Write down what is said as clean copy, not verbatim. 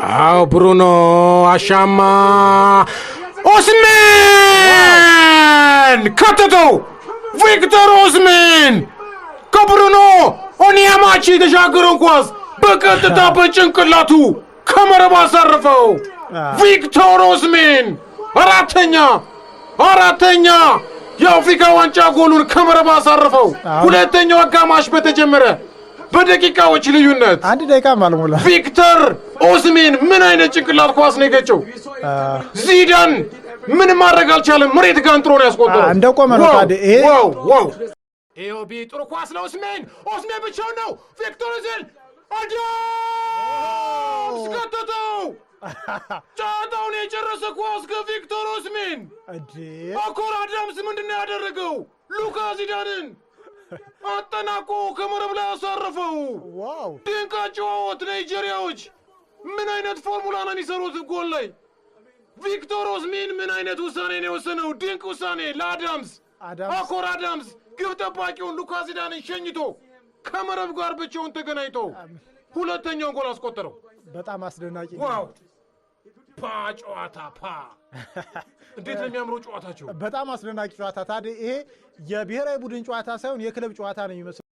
አዎ፣ ብሩኖ አሻማ፣ ኦስሜን ከተተው። ቪክተር ኦስሜን ከብሩኖ ኦኒያማቺ የተሻገረውን ኳስ በቀጥታ በጭንቅላቱ ከመረብ አሳረፈው። ቪክቶር ኦስሜን አራተኛ የአፍሪካ ዋንጫ ጎሉን ከመረብ አሳረፈው። ሁለተኛው አጋማሽ በተጀመረ በደቂቃዎች ልዩነት። አንድ ደቂቃም አልሞላ። ቪክተር ኦስሜን ምን አይነት ጭንቅላት ኳስ ነው የገጨው! ዚዳን ምን ማድረግ አልቻለም። መሬት ጋንጥሮ ነው ያስቆጠረው። እንደቆመ ነው ታዲያ ይሄ። Wow! ኤኦቢ ጥሩ ኳስ ለኦስሜን። ኦስሜን ብቻውን ነው። ቪክቶር ኦስሜን፣ አዳምስ ከተተው። ጨዋታውን የጨረሰ ኳስ ከቪክቶር ኦስሜን። አኮር አዳምስ ምንድን ነው ያደረገው? ሉካ ዚዳንን አጠናቆ ከመረብ ላይ አሳረፈው። ድንቅ አጨዋወት! ናይጄሪያዎች ምን አይነት ፎርሙላ ነው የሚሰሩት ጎል ላይ? ቪክቶር ኦስሜን ምን አይነት ውሳኔ ነው የወሰነው? ድንቅ ውሳኔ ለአዳምስ። አኮር አዳምስ ግብ ጠባቂውን ሉካ ዚዳንን ሸኝቶ ከመረብ ጋር ብቻውን ተገናኝቶ ሁለተኛውን ጎል አስቆጠረው። በጣም አስደናቂ። Wow! ፓ ጨዋታ ፓ! እንዴት ነው የሚያምረው ጨዋታቸው! በጣም አስደናቂ ጨዋታ። ታዲያ ይሄ የብሔራዊ ቡድን ጨዋታ ሳይሆን የክለብ ጨዋታ ነው የሚመስለው።